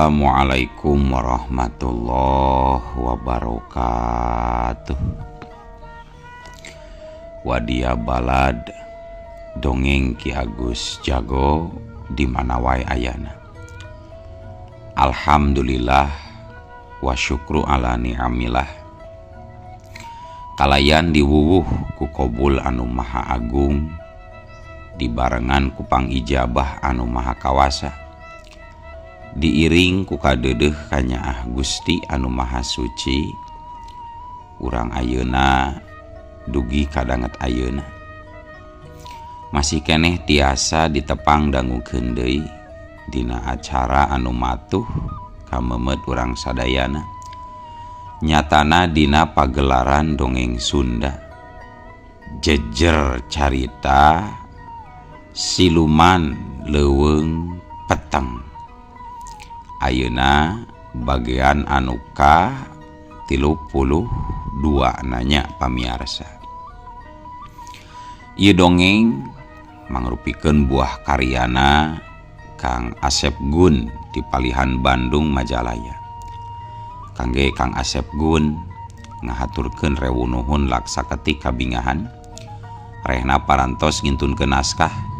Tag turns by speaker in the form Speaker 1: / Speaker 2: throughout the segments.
Speaker 1: Assalamualaikum warahmatullahi wabarakatuh. Wadia balad dongeng Ki Agus Jago di mana wae ayana. Alhamdulillah wa syukru ala ni'amillah. Kalayan diwuwuh ku kobul anu maha agung, dibarengan ku pangijabah anu maha kawasa, diiring ku kadeudeuh kanyaah Gusti anu maha suci. Urang ayeuna dugi kadanget ayeuna masih keneh tiasa ditepang dangukeun deui dina acara anu matuh kamemet urang sadayana, nyatana dina pagelaran dongeng Sunda jejer carita siluman leuweung peteng. Ayeuna bagian anu ka 32 nanya pamiarsa. Ieu dongeng mangrupikeun buah karyana Kang Asep Gun di Palihan Bandung Majalaya. Kangge Kang Asep Gun ngahaturkeun rewu nuhun laksa ketik kabingahan rehna parantos ngintunkeun naskah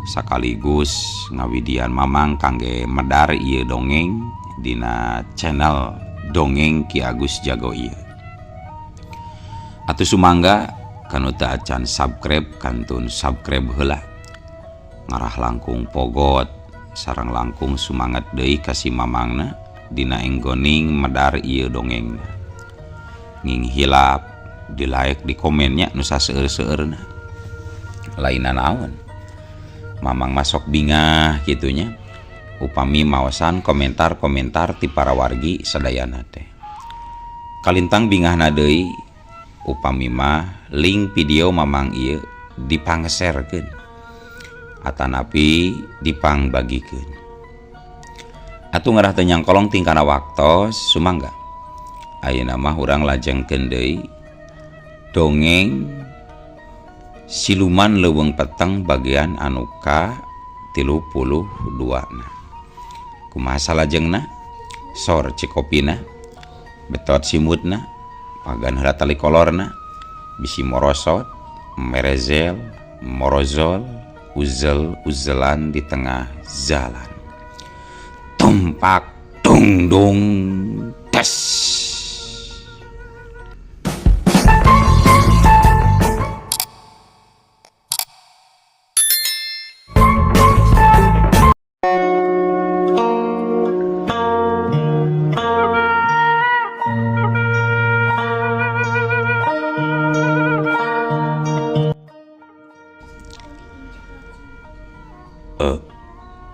Speaker 1: sekaligus ngawidian mamang kangge medar ieu dongeng dina channel Dongeng Ki Agus Jago ieu. Atuh sumangga kanu teu acan subscribe kantun subscribe heula, ngarah langkung pogot sareng langkung sumanget deui ka si mamangna dina enggoning medar ieu dongengna. Nging hilap di like di komennya nu saseueur-seueurna. Lainna naon? Mamang masuk bingah gitunya upami maosan komentar-komentar ti para wargi sadayana teh. Kalintang bingahna deui upami mah link video mamang ieu dipangserkeun atanapi dipangbagikeun. Atuh ngarah teu nyangkolong tingkana waktos sumangga. Ayeuna mah urang lajengkeun deui dongeng Siluman Leuweung Peteng bagian anu ka 32 na. Kumaha salajengna? Sor cikopina, betot simutna, pagan heula tali kolorna, bisi morosot, merezel, morozol, uzel-uzelan di tengah jalan. Tumpak tungdung tes.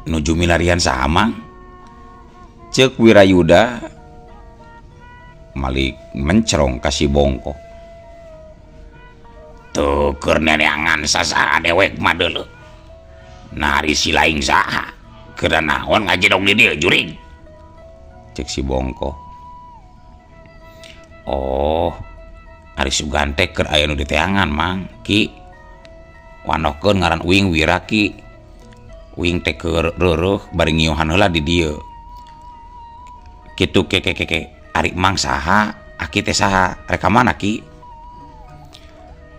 Speaker 1: Nuju milarian saha mang? Ceuk Wirayuda malik mencrong ka si Bongko. Teu keur neneangan sasaha dewek mah deuleu. Nari si laing saha? Keur naon ngajedog di dieu jurig? Ceuk si Bongko. Oh, ari sugan teh keur aya nu diteangan mang ki. Wanohkeun ngaran uing Wira ki. Uing teh keur reureuh bari ngiohan heula di dieu. Kitu ke ke ke ari mang saha? Aki teh saha? Rek ka mana ki?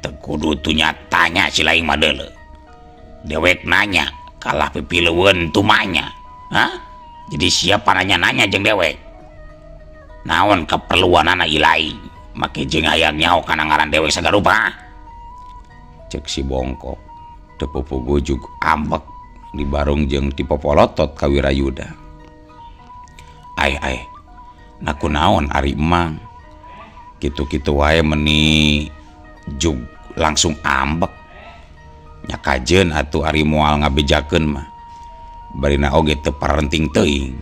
Speaker 1: Teu kudu tunya tanya si laing mah deuleu. Dewek nanya kalah pipilueun tumanya. Hah? Jadi siapa nanya-nanya jeung dewek? Naon keperluanana ieu laing? Make jeung hayang nyaho kana ngaran dewek sagarupa? Ceuk si Bongkok. Teu pupugu jug ambek dibarung jeung tipopolotot ka Wirayuda. Ai ai, na kunaon ari emang? Kitu-kitu wae meni jug langsung ambek. Nya kajeun atuh ari moal ngabejakeun mah. Barina oge teu parenting teuing.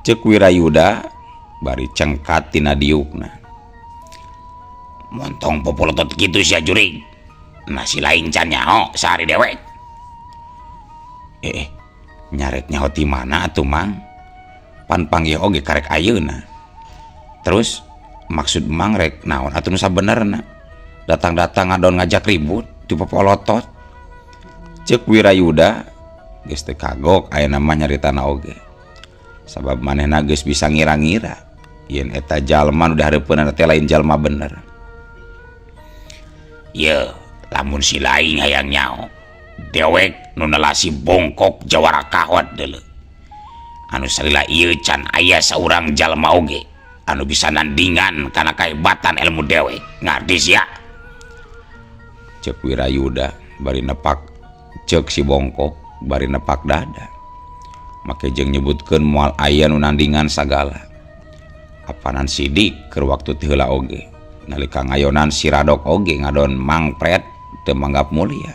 Speaker 1: Ceuk Wirayuda bari cengkat tina diukna. Montong popolotot kitu sia jurig. Nah si lain can nyaho sehari dewek. Nyarek nyaho ti mana atuh mang? Pan panggih oge karek ayeuna. Terus maksud mang rek naon atuh nu sabenerna? Datang-datang ngadon ngajak ribut di popolotot. Ceuk Wirayuda geus teu kagok aya nama nyaritana oge. Sabab manehna geus bisa ngira-ngira yen eta jalma nu dihareupeunana teh lain jalma bener. Ye, lamun si laing hayang nyaho, dewek nu nelasi bongkok jawara kahot deuleu. Anu salila ieu can aya saurang jalma oge anu bisa nandingan kana kahebatan ilmu dewek. Ngarti sia? Cek Wirayuda bari nepak cek si bongkok bari nepak dada. Make jeung nyebutkeun moal aya nu nandingan sagala. Apanan sidik keur waktu ti heula oge. Nalika ngayonan si Radok oge ngadon mangpret teu manggap mulia.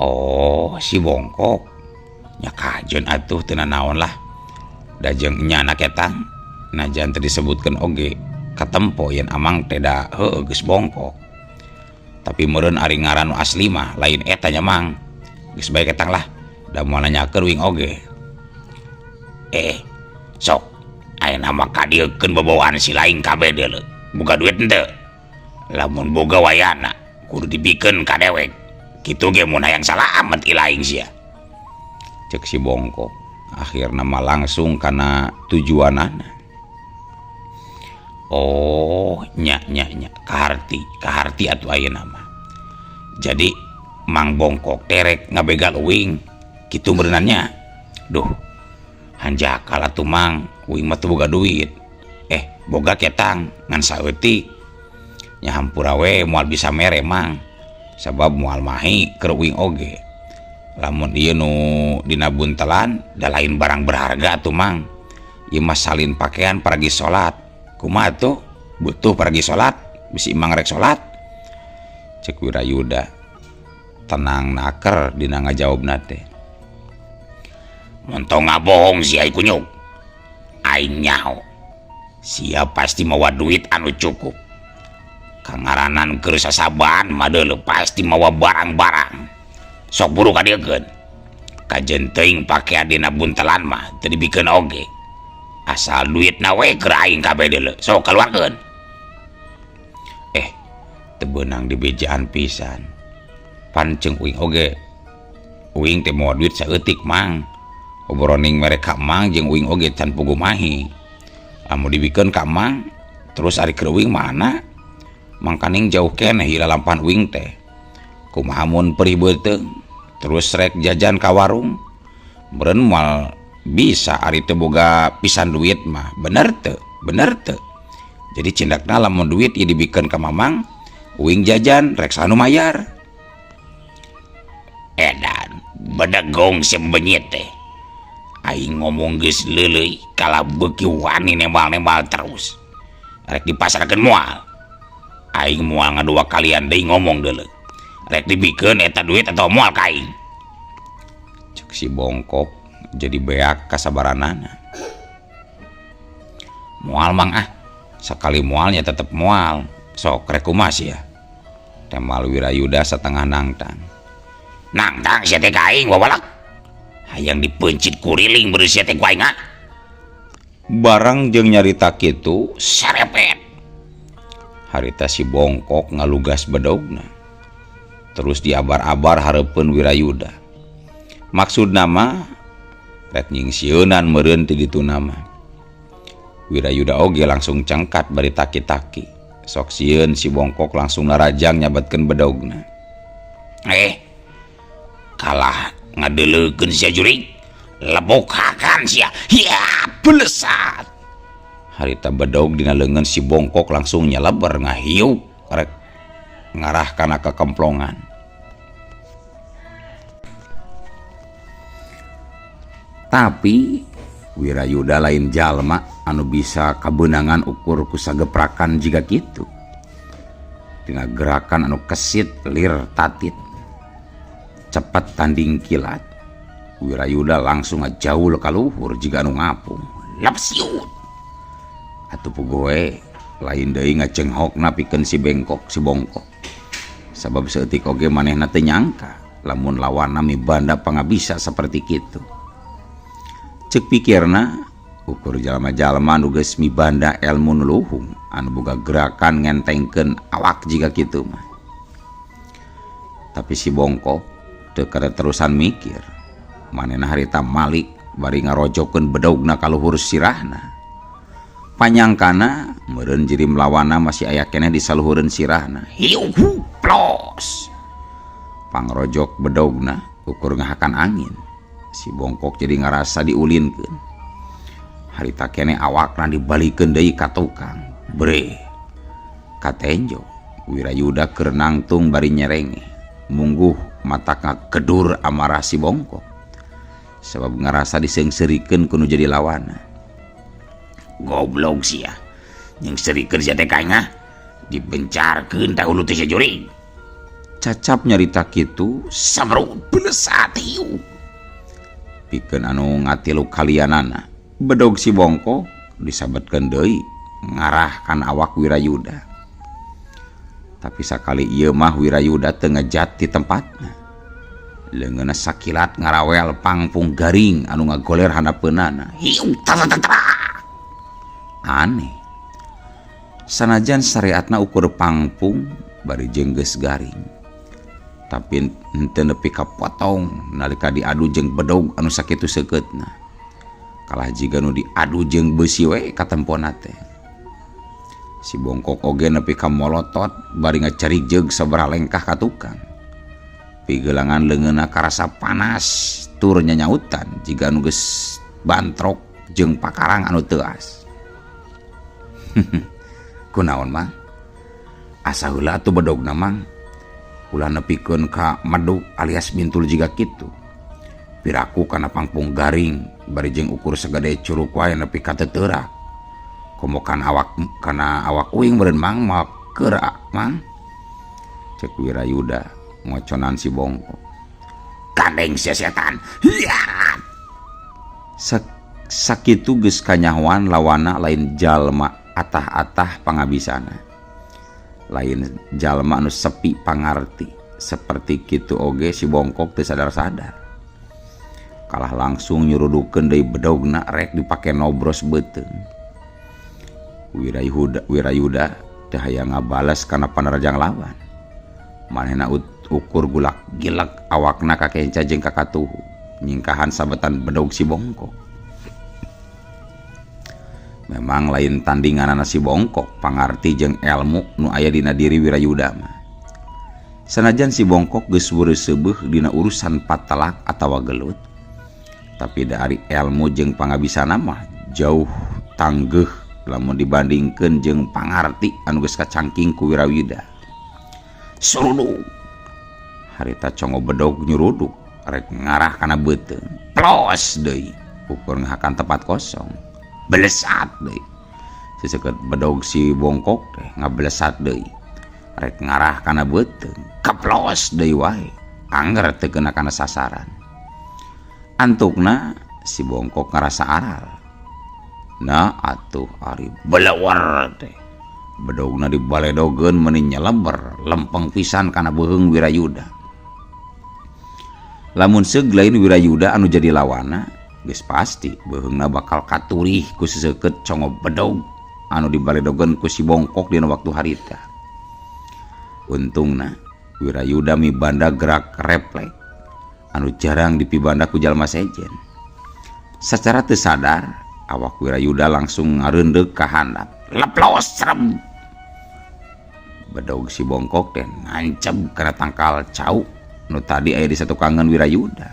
Speaker 1: Oh, si bongkok nya kajeun atuh teu nanaon lah. Da jeung nya anak etang najan teu disebutkeun oge katempo yen amang teh da heueuh geus bongkok. Tapi meureun ari ngaran nu asli mah lain eta nya mang. Geus bae ketang lah. Da moal nanyakeun uing oge. Eh, sok ayeuna mah kadieukeun bobowaan si laing kabeh deuleu. Boga duit henteu? Lamun boga wayana kudu dibikeun ka dewek. Kitu ge mun hayang salamet ilaing sia. Cek si bongkok. Akhirna mah langsung kana tujuanana. Oh, nya nya nya kaharti, kaharti atuh ayeuna mah. Jadi Mang Bongkok terek ngabegal uing kitu meureunannya. Duh, hanjakal atuh Mang, uing mah teu boga duit. Eh, boga ketang ngan saeutik. Nya hampura we moal bisa mere Mang. Sabab moal mahi keur uing oge. Lamun ieu nu dina buntelan da lain barang berharga atuh Mang. Ieu mah salin pakaian paragi salat. Kumaha atuh? Butuh paragi salat, bisi Mang rek salat. Cek Wirayuda tenang naker dina ngajawabna teh. Montong ngabohong sia kunyuk. Aing nyaho. Sia pasti mawa duit anu cukup. Kangaranan keur sasabaan mah deuleu pasti mawa barang-barang. Sok buru kadieukeun. Kajen teuing pakaian dina buntelan mah teu dibikeun oge. Asal duitna we keur aing kabeh deuleu. Sok kaluarkeun. Eh, teu beunang dibejaan pisan. Pan ceung uing oge. Uing teh mawa duit saeutik Mang. Oboroning mere ka Mang jeung uing oge can puguh mahi. Lamun dibikeun ka Mang, terus ari keur uing mana? Mangkaning jauh keneh ieu lalampahan uing teh. Kumaha mun perih beuteung, terus rek jajan ka warung. Meureun moal bisa ari teu boga pisan duit mah. Bener teu? Bener teu? Jadi cindakna lamun duit ieu dibikeun ka Mamang, uing jajan rek saha nu mayar. Edan, bedegong si benyit teh. Aing ngomong geus leuleuy kalah beuki wani nembal-nembal terus. Rek dipasarkeun moal. Aing moal ngadua kalian deui ngomong deuleu. Rek dibikeun eta duit atau moal ka aing. Cek si bongkok jadi beak kasabaranana. Moal Mang ah. Sakali moalnya tetep moal. Sok rek kumaha sia. Temal Wirayuda setengah nangtang. Nangtang sia teh ka aing wawalak. Hayang dipeuncit kuriling beureum sia teh ku aing ah. Barang jeung nyarita kitu sarepet. Harita si bongkok ngalugas bedogna. Terus diabar-abar hareupeun Wirayuda. Maksudna mah rek nyingsieunan meureun ti dituna mah. Wirayuda oge langsung cengkat bari taki-taki. Sok sieun si bongkok langsung narajang nyabatkeun bedogna. Eh, kalah ngadeuleukeun sia jurig. Lebokakan sia. Hiya, belesat. Harita bedog dina leungeun si bongkok langsung nyeleber ngahiup rek ngarah kana kekemplongan. Tapi Wirayuda lain jalma anu bisa kabeunangan ukur ku sageprakan jiga kitu. Dina gerakan anu kesit lir tatit. Cepet tanding kilat. Wirayuda langsung ngajaul ka luhur jiga anu ngapung. Lapsiut. Atuh puguh we lain deui ngacenghokna pikeun si bengkok si bongkok. Sabab saeutik oge manehna teu nyangka lamun lawanna mibanda pangabisa saperti kitu. Ceuk pikirna ukur jalma-jalma nu geus mibanda elmu nu luhung anu boga gerakan ngentengkeun awak jiga kitu mah. Tapi si bongkok teu terusan mikir. Manehna harita malik Bari ngarojokeun bedogna ka luhur sirahna. Panyangkana meureun jirim lawana masih aya keneh di saluhureun sirahna. Hiu hu plos. Pangrojok bedogna ukur ngahakan angin. Si Bongkok jadi ngarasa diulinkeun. Harita keneh awakna dibalikeun deui ka tukang. Bre. Katenjo Wirayuda keur nangtung bari nyerenge. Mungguh matak ngagedur amarah si Bongkok. Sebab ngarasa diseungseurikeun ku nu jadi lawana. Goblok sia. Nyeungseurikeun sia teh ka aing ah. Dibencarkeun tah hulu teh sia jurig. Cacap nyarita kitu samru belesat hiu. Pikeun anu ngatilu kalianana. Bedog si Bongkok disabetkeun deui ngarah kana awak Wirayuda. Tapi sakali ieu mah Wirayuda teu ngejat ti tempatna. Leungeunna sakilat ngarawel pangpung garing anu ngagoler handapeunana. Hiu tata. Aneh. Sanajan syariatna ukur pangpung bari jeung geus garing. Tapi henteu nepi ka potong nalika diadu jeung bedog anu sakitu seukeutna. Kalah jiga nu diadu jeung beusi we katempona teh. Si Bongkok oge nepi ka molotot bari ngacarik jeung sabaraha lengkah ka tukang. Pigelangan leungeunna karasa panas tur nyanyautan jiga nu geus bantrok jeung pakarang anu teuas. Kunaon mang? Asa heula atuh bedogna mang. Ulah nepikeun ka meduk alias bintul jiga kitu. Piraku kana pangpung garing bari jeung ukur sagede curug wae nepi ka teu teurak. Komo kana awak uing meureun mang moal keur mang. Cek Wirayuda ngoconan si Bongkok. Gandeng sia setan. Hiat. Sakitu geus kanyahoan lawana lain jalma atah-atah pangabisana. Lain jalma anu sepi pangarti. Seperti kitu oge si Bongkok teu sadar-sadar. Kalah langsung nyurudukeun deui bedogna rek dipake nobros beuteung. Wirayuda teu hayang ngabales kana panarajang lawan. Manehna ukur gulak gilek awakna kakenca jeung kakatuhu. Nyingkahan sabetan bedog si Bongkok. Memang lain tandinganana si Bongkok pangarti jeung elmu nu aya dina diri Wirayuda mah. Sanajan si Bongkok geus weureuseubeeh dina urusan patelak atawa gelut, tapi dari elmu jeung pangabisana mah jauh tanggeuh lamun dibandingkeun jeung pangarti anu geus kacangking ku Wirayuda. Suruduk. Harita congo bedog nyuruduk rek ngarah kana beuteung. Plos deui ukur ngahakan tempat kosong. Belesat deui. Seseukeut bedog si Bongkok teh ngabelesat deui. Rek ngarah kana beuteung. Keplos deui wae. Angger teu kena kana sasaran. Antukna si Bongkok ngarasa aral. Nah atuh ari belewar teh. Bedogna dibaledogeun meuni nyeleber lempeng pisan kana beuheung Wirayuda. Lamun seug lain Wirayuda anu jadi lawana, geus pasti beuheungna bakal katurih ku seseukeut congo bedog anu dibaledogeun ku si Bongkok dina waktu harita. Untungna Wirayuda mibanda gerak refleks anu jarang dipibanda ku jalma sejen. Sacara teu sadar awak Wirayuda langsung ngareundeuk ka handap. Leplos serem. Bedog si Bongkok teh nancep kana tangkal cau nu tadi aya di satukangan Wirayuda.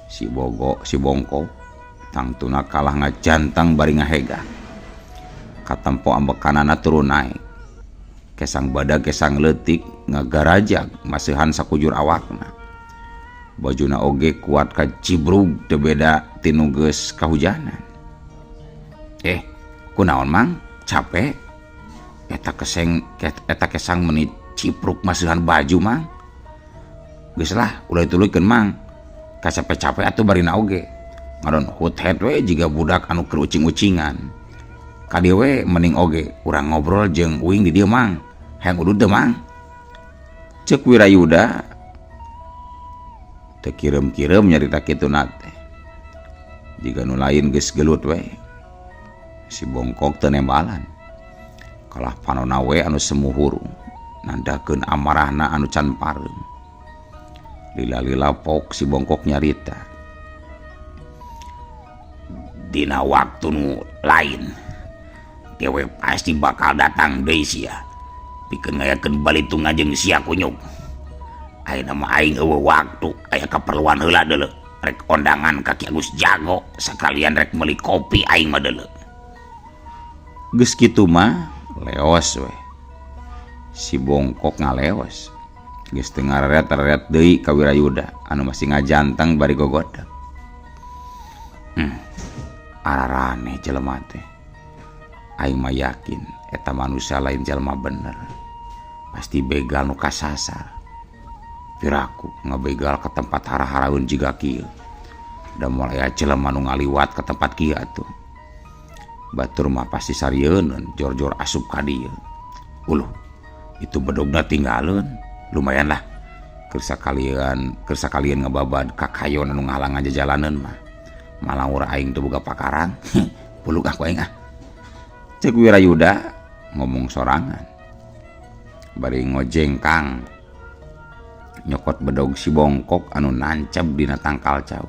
Speaker 1: Si Bongkok tangtuna kalah ngajantang bari ngahega. Katempo ambekanana turun naek. Kesang badag kesang leutik ngagarajag maseuhan sakujur awakna. Bajuna oge kuat kacibrug teu beda tinu geus kahujanan. Kunaon mang? Capek? Eta kesang meuni cipruk maseuhan baju mang. Geus lah ulah dituluykeun mang. Kacape-cape atuh barina oge. Ngadon huthead we jiga budak anu keur ucing-ucingan. Ka dieu we mending oge urang ngobrol jeung uing di dieu mang. Hayang udud teu mang? Ceuk Wirayuda teu kireum-kireum nyarita kituna teh. Jiga nu lain geus gelut we. Si Bongkok teu nembalan. Kalah panona we anu semu hurung. Nandakeun amarahna anu can pareum. Lila-lila pok si Bongkok nyarita. Dina waktu nu lain dewek pasti bakal datang deui sia pikeun ngayakeun balitungan jeung sia kunyuk. Ayeuna mah aing eueuh waktu, aya kaperluan heula deuleu. Rek ondangan ka Ki Agus Jago, sakalian rek meuli kopi aing mah deuleu. Geus kitu mah leos we. Si Bongkok ngaleos. Geus teu ngareret-reret deui ka Wirayuda anu masih ngajanteng bari gogodeg. Araraneh jelema teh. Aing mah yakin eta manusia lain jelema bener. Pasti begal nu kasasar. Piraku ngabegal ke tempat hara-haraeun jiga kieu. Da moal aya jelema nu ngaliwat ke tempat kieu atuh. Batur mah pasti sarieun jor-jor asup ka dieu. Uluh, itu bedogna tinggaleun. Lumayan lah. Keur sakalian ngababad kakayon anu ngahalangan jajalaneun mah. Malah ura aing teu boga pakarang. Puluk aku aing ah. Cek Wirayuda ngomong sorangan. Bari ngojengkang nyokot bedog si Bongkok anu nancep dina tangkal cau.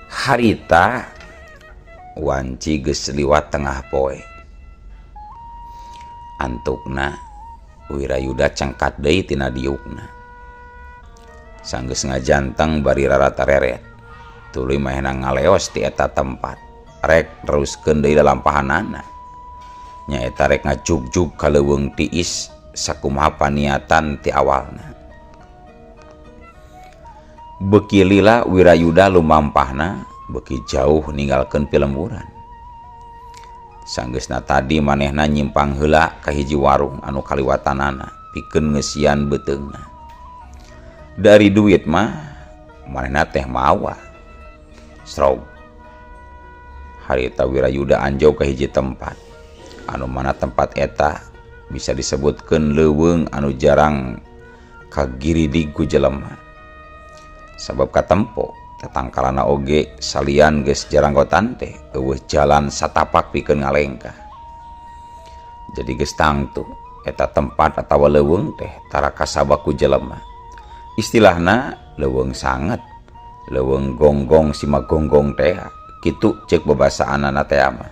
Speaker 1: Harita wanci geus liwat tengah poe. Antukna Wirayuda cengkat deui tina diukna. Sanggeus ngajanteng bari rarata-reret. Tuluy mahena ngaleos ti eta tempat. Rek neruskeun deui lalampahanana. Nyaeta rek ngajugjug ka leuweung tiis sakumaha paniatan ti awalna. Beuki lila Wirayuda lumampahna beuki jauh ninggalkeun pilemburan. Sanggeusna tadi manehna nyimpang heula ka hiji warung anu kaliwatanana pikeun ngeusian beuteungna. Dari duit mah manehna teh mawa. Srog. Harita Wirayuda anjog ka hiji tempat anu mana tempat eta bisa disebutkeun leuweung anu jarang kagiridig ku jelema. Sabab katempo tatangkalana oge salian geus jaranggotan teh eueuh jalan satapak pikeun ngalengkah. Jadi geus tangtu eta tempat atawa leuweung teh tara kasabak ku jelema. Istilahna leuweung sanget, leuweung gonggong sima gonggong teh kitu ceuk babasaanana teh mah.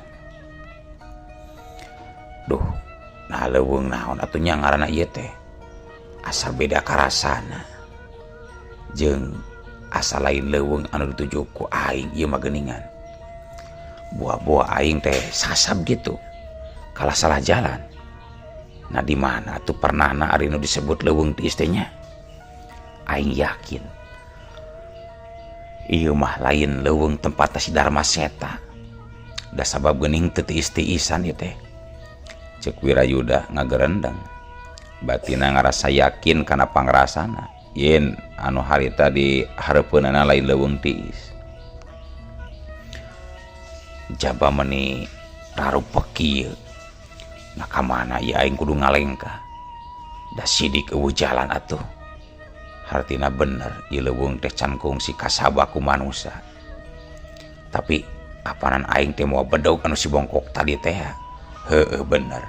Speaker 1: Duh, nah leuweung naon atuh nya ngaranna ieu teh? Asa beda karasana. Jeung asa lain leuweung anu dituju ku aing ieu mah geuningan. Buah-buah aing teh sasab gitu. Kalah salah jalan. Nah di mana atuh pernahna ari nu disebut leuweung tiis teh nya? Aing yakin ieu mah lain leuweung tempat si Dharma Seta. Da sabab geuning teu tiis-tiisan ieu teh. Ceuk Wirayuda ngagerendeng. Batina ngarasa yakin kana pangrasana yen anu harita di hareupeunana lain leuweung tiis. Jaba meuni rarupek kieu. Nah ka mana ieu aing kudu ngalengkah? Da sidik eueuh jalan atuh. Hartina bener ieu leuweung teh can kungsi kasaba ku manusa. Tapi apanan aing teh moal bedog anu si Bongkok tadi teh? Heueuh bener.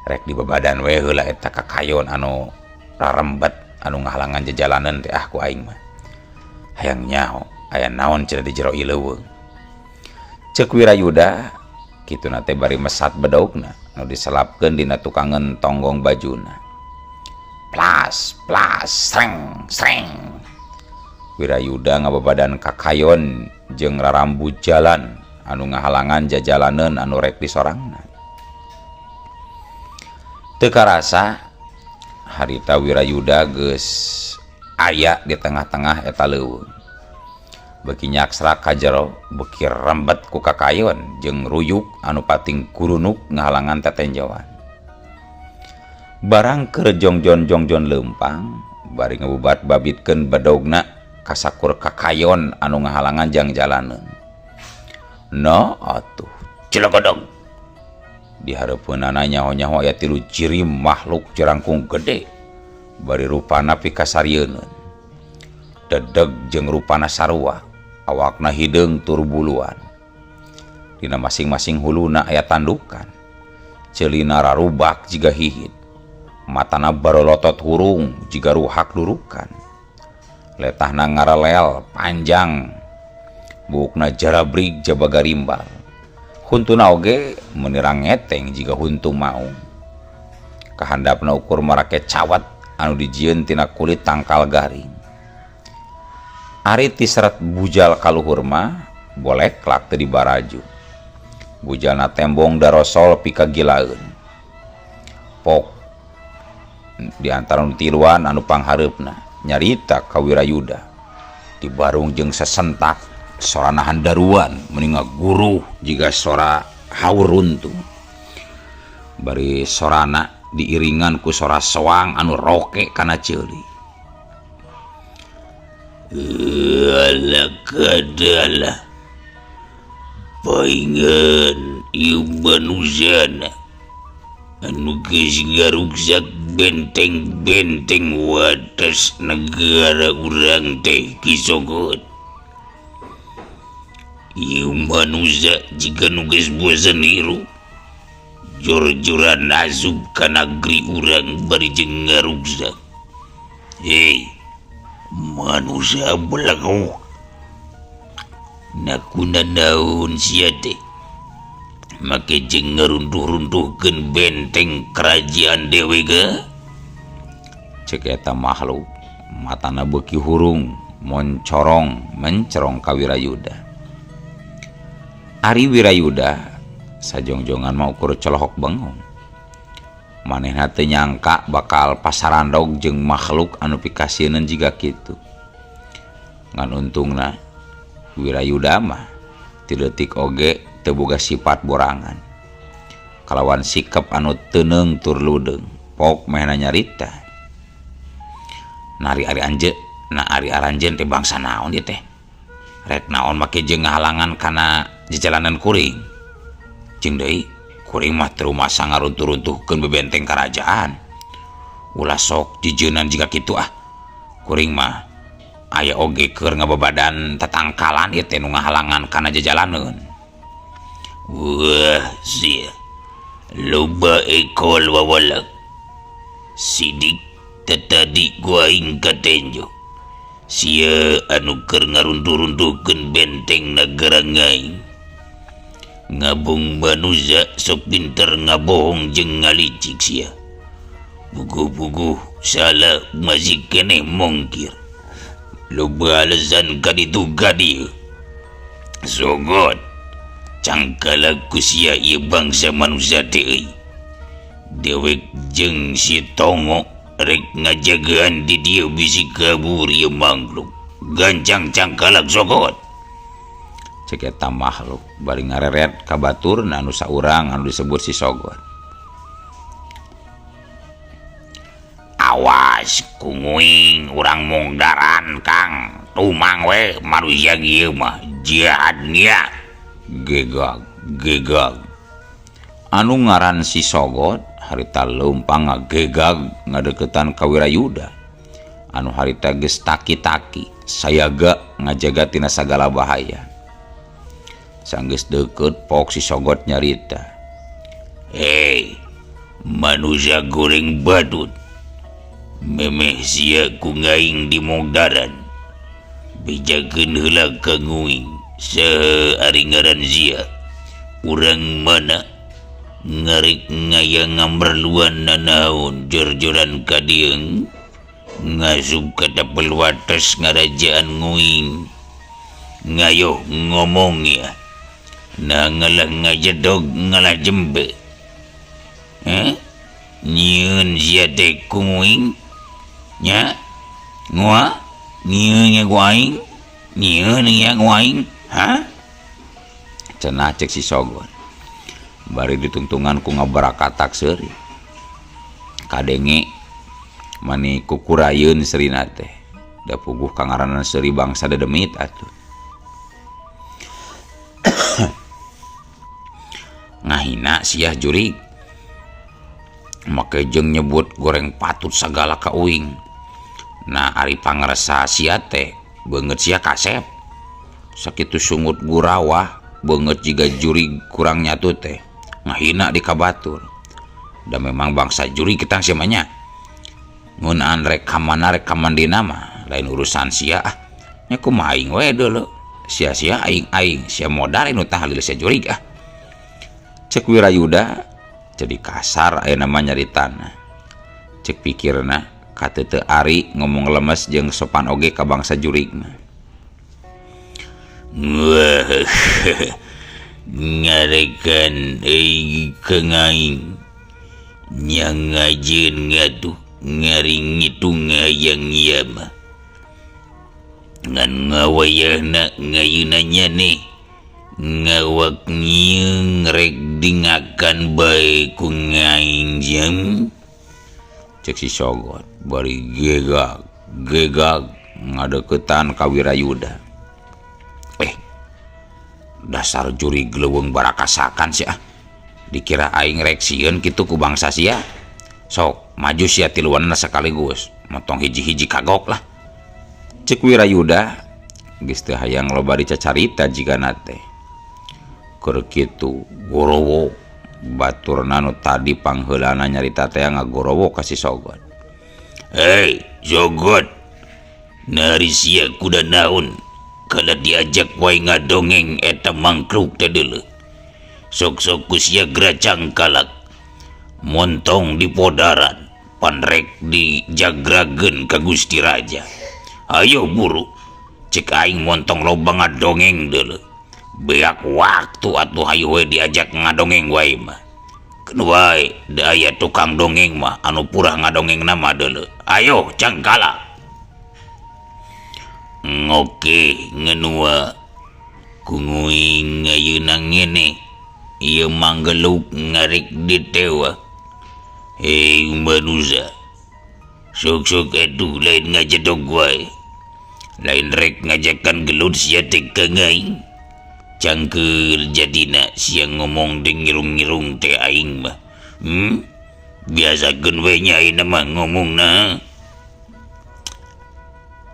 Speaker 1: Rek di babadan we heula eta kakayon anu rarembet anu ngahalangan jajalanan teh ah ku aing mah. Hayang nyaho aya naon cenah di jero ieu leuweung. Ceuk Wirayuda kituna teh bari mesat bedogna nu diselapkeun dina tukangeun tonggong bajuna. Plas plas sreng sreng. Wirayuda ngababadan kakayon jeung rarambu jalan anu ngahalangan jajalaneun anu rek disorangna. Teu karasa harita Wirayuda geus aya di tengah-tengah eta leuweung. Beuki nyaksrak ka jero, beuki rembet ku kakayon jeung ruyuk anu pating gurunuk ngahalangan tetenjoan. Barang keur jongjon-jongjon leumpang bari ngabubat babitkeun bedogna kasakur kakayon anu ngahalangan jang jalaneun. No atuh cilegodog. Di hareupeunana nyaho-nyaho aya tilu jirim makhluk jerangkung gede bari rupana pikasarieuneun. Dedeg jeung rupana sarua, awakna hideung tur buluan. Dina masing-masing huluna aya tandukan. Ceulina rarubak jiga hihid. Matana barolotot hurung jiga ruhak durukan. Letahna ngarelel panjang buukna jarabrig jaba garimbal. Huntuna oge meuni rangeteng jiga huntu maung. Kahandapna ukur marake cawat anu dijieun tina kulit tangkal garing. Ari ti serat bujal ka luhur mah boleklak teu dibaraju. Bujalna tembong darosol pikagilaeun. Pok di antara nu tiluan anu panghareupna nyarita ka Wirayuda. Dibarung jeung sesentak sorana handaruan meni ngaguruh jiga sora haur runtuh. Bari sorana diiringan ku sora soang anu roke kana ceuli. Alah kadalah paingan ieu manusana anu geus ngaruksak benteng-benteng wates negara urang teh Ki Sogot. Ieu manusia jiga nu geus bosen hirup jor-joran asup ka nagri urang bari jeung ngaruksak. Hei, manusia belagu nakuna naon sia teh make jeung ngaruntuh-runtuhkeun benteng kerajaan dewe ge? Cek eta makhluk matana beuki hurung moncorong mencerong ka Wirayuda. Ari Wirayuda sajongjongan mah ukur colohok bengong. Manehna teu nyangka bakal pasarandog jeung makhluk anu pikasieun jiga kitu. Ngan untungna Wirayuda mah ti leutik oge teu boga sifat borangan. Kalawan sikap anu teuneung tur ludeung, pok mehna nyarita. Nari ari anjeun, na ari aranjeun teh bangsa naon ieu teh? Rek naon make jeung ngahalangan kana jejalanan kuring. Jeung deui kuring mah teu rumasa ngaruntuh-runtuhkeun bebenteng karajaan. Ulah sok jijeunan jiga kitu ah. Kuring mah aya oge keur ngababadan tatangkalan ieu teh nu ngahalangan kana jejalaneun. Wah, sia. Loba ekol wawalak. Sidik tetadi ku aing katenjo. Sia anu keur ngaruntuh-runtuhkeun benteng nagara ngaing. Ngabung manusia sok pinter ngabohong jeung ngalicik sia. Puguh-puguh salah masih keneh mongkir. Loba alasan ka ditu ka dieu. Sogot cangkala ku sia ieu bangsa manusia teh euy. Dewek jeung si Tongo rek ngajagaan di dieu bisi kabur ieu mangkluk. Gancang cangkalak sogot. Cek eta makhluk bari ngareret ka baturna anu saurang anu disebut si Sogot. Awas kunguing urang mungdaran Kang. Tumang we manusia ieu mah jahat nya. Gegag gegag. Anu ngaran si Sogot harita leumpang ngagegag ngadeukeutan ka Wirayuda. Anu harita geus taki-taki sayaga ngajaga tina sagala bahaya. Sanggeus deukeut pok si Sogot nyarita. Hei, manusia goreng badut. Memeh sia ku ngaing di Mogdaran. Bejakeun heula ka nguing. Saha ari ngaran sia? Urang mana? Ngarik ngaya ngamerluan nanaon jor-joran ka dieu. Ngasup ka tapel wates ngarajaan nguing. Ngayoh ngomong ya. Nah ngalah ngajedog ngalah jembe. Nyieun sia teh ku nguing. Nya? Ngua? Nyieun nya ku aing? Nyieun nya ku aing? Hah? Cenah cek si Sogot. Bari ditungtungan ku ngabarakatak seuri. Kadenge mani kukurayeun seurina teh. Da puguh kangaranan seuri bangsa dedemit atuh. Ngahina siah jurig. Make jeung nyebut goreng patut sagala ka uing. Nah ari pangresa sia teh beungeut sia kasep. Sakitu sungut gurawah beungeut jiga jurig kurang nyatu teh. Ngahina di kabatur. Da memang bangsa jurig ketang sia mah nya. Ngeunaan rek ka mana rek ka mandina mah Lain urusan sia ah. Nya kumaha aing we deuleu. Sia-sia aing aing sia modar nu tahlil sia jurig ah. Cek Wirayuda jadi kasar ayeuna mah nyaritana. Cek pikirna katete ari ngomong lemes jeung sopan oge ka bangsa jurig mah. Ngarekan euy ka aing nya ngajeun ngatuh ngaring ngitung hayang ieu mah. Ngan ngawayahna ngayuna nih ngawak nyiung rek dingakan bae ku ngaing jeung cek si Sogot bari gegag gegag ngadeukeutan ka Wirayuda. Dasar jurig leuweung barakasakan sia ah. Dikira aing rek sieun kitu ku bangsa sia. Sok maju sia tiluanna sekaligus motong hiji-hiji kagok lah. Cek Wirayuda geus teu hayang loba dicacarita jigana teh. Keur kitu gorowo baturna nu tadi pangheulana nyarita teh ngagorowo ka si Sogot. Hei Sogot, nari sia kuda naon kalau diajak wae ngadongeng eta mangkruk teh deuleu. Sok-sok ku sia geracang kalak montong di podaran panrek dijagrageun ka Gusti Raja. Ayo buru cek aing montong loba ngadongeng deuleu. Beak waktu atuh hayu we diajak ngadongeng wae mah. Keun wae da aya tukang dongeng mah anu purah ngadongeng nama deuleu. Ayo cangkala. Ngoke ngenua kunguing ayeuna ngene ieu manggeluk ngarik ditewa. Hei manusia, sok-sok atuh lain ngajedog wae. Lain rek ngajakan gelut sia teh ka aing. Cangkeul jadina sia ngomong ding ngirung-ngirung teh aing mah. Biasakeun we nya ayeuna mah ngomongna.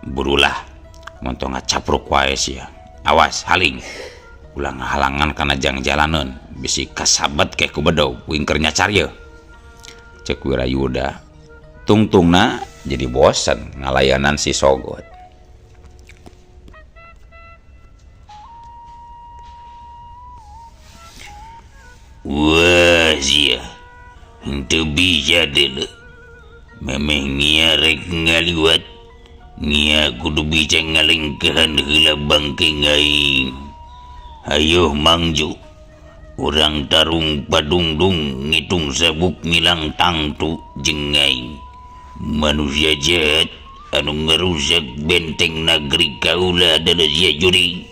Speaker 1: Burulah montong ngacapruk wae sia. Awas haling. Ulah ngahalangan kana jang jalaneun bisi kasabet ke ku bedog wingker nyacar yeuh. Cek Wirayuda tungtungna jadi bosen ngalayanan si Sogot. Wah sia henteu bisa deuleu. Memeh ngia rek ngaliwat ngia kudu bisa ngalengkehan heula bangkeng aing. Hayoh mangju urang tarung padungdung ngitung sabuk ngilang tangtu jeung aing. Manusia jahat anu ngarusak benteng nagri kaula deuleu sia jurig.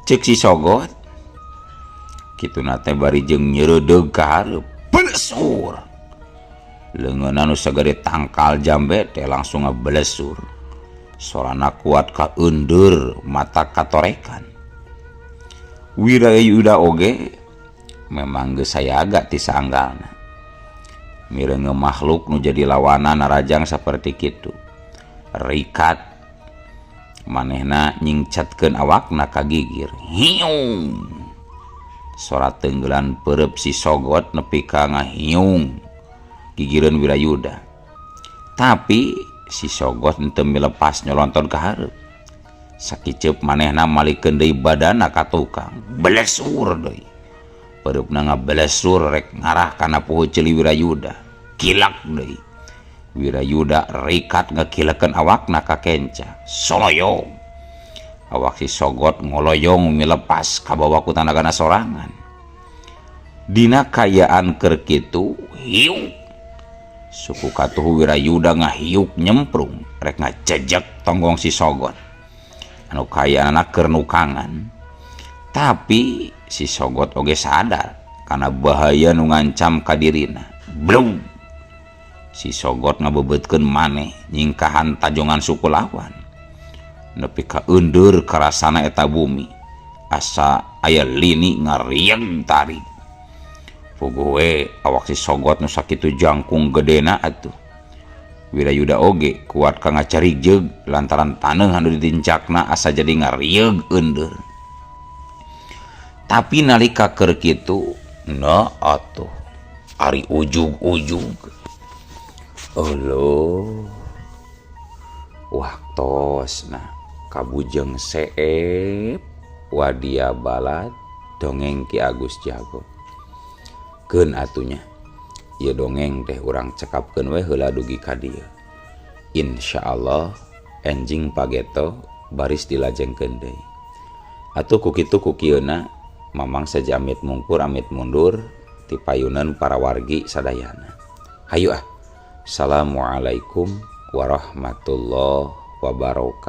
Speaker 1: Cek si Sogot kituna teh bari jeung nyeredeug ka hareup belesur. Leungeunna nu sagede tangkal jambe teh langsung ngabelesur. Sorana kuat ka eundeur mata katorekan. Wirayuda oge memang geus sayaga ti saanggalna. Mireunge makhluk nu jadi lawanan narajang saperti kitu. Rikat manehna nyingcatkeun awakna ka gigir. Hiung. Sora tenggelan perep si Sogot nepi ka ngahiung gigireun Wirayuda. Tapi si Sogot henteu milepas nyolonton ka hareup. Sakiceup manehna malikeun deui badana ka tukang. Belesur deui. Pereupna ngabelesur rek ngarah kana poho ceuli Wirayuda. Kilak deui. Wirayuda rikat ngakilekeun awakna ka kenca. Soloyong. Awak si Sogot ngoloyong milepas kabawa ku tanagana sorangan. Dina kayaan keur kitu hiuk. Suku katuh Wirayuda ngahiuk nyemprung rek ngajejek tonggong si Sogot. Anu kayaanana keur nukangan. Tapi si Sogot oge sadar kana bahaya nu ngancam ka dirina. Blung. Si Sogot ngabebeutkeun maneh nyingkahan tajongan suku lawan. Nepi ka eundeur karasana eta bumi. Asa aya lini ngarieng tarik. Puguh we awak si Sogot nu sakitu jangkung gedena atuh. Wirayuda oge kuat ka ngacarijeug lantaran taneuh anu ditincakna asa jadi ngarieug eundeur. Tapi nalika keur kitu, na atuh ari ujug-ujug. Aloh. Waktosna Kabujeng Seep Wadia Balad dongeng Ki Agus Jago. Keun atunya ieu dongeng teh urang cekapkeun we heula dugi ka dieu. Insyaallah enjing pageto baris dilajengkeun deui. Atuh ku kitu ku kieuna Mamang saja amit mungkur amit mundur ti payunan para wargi sadayana. Hayu ah. Assalamualaikum warahmatullahi wabarakatuh.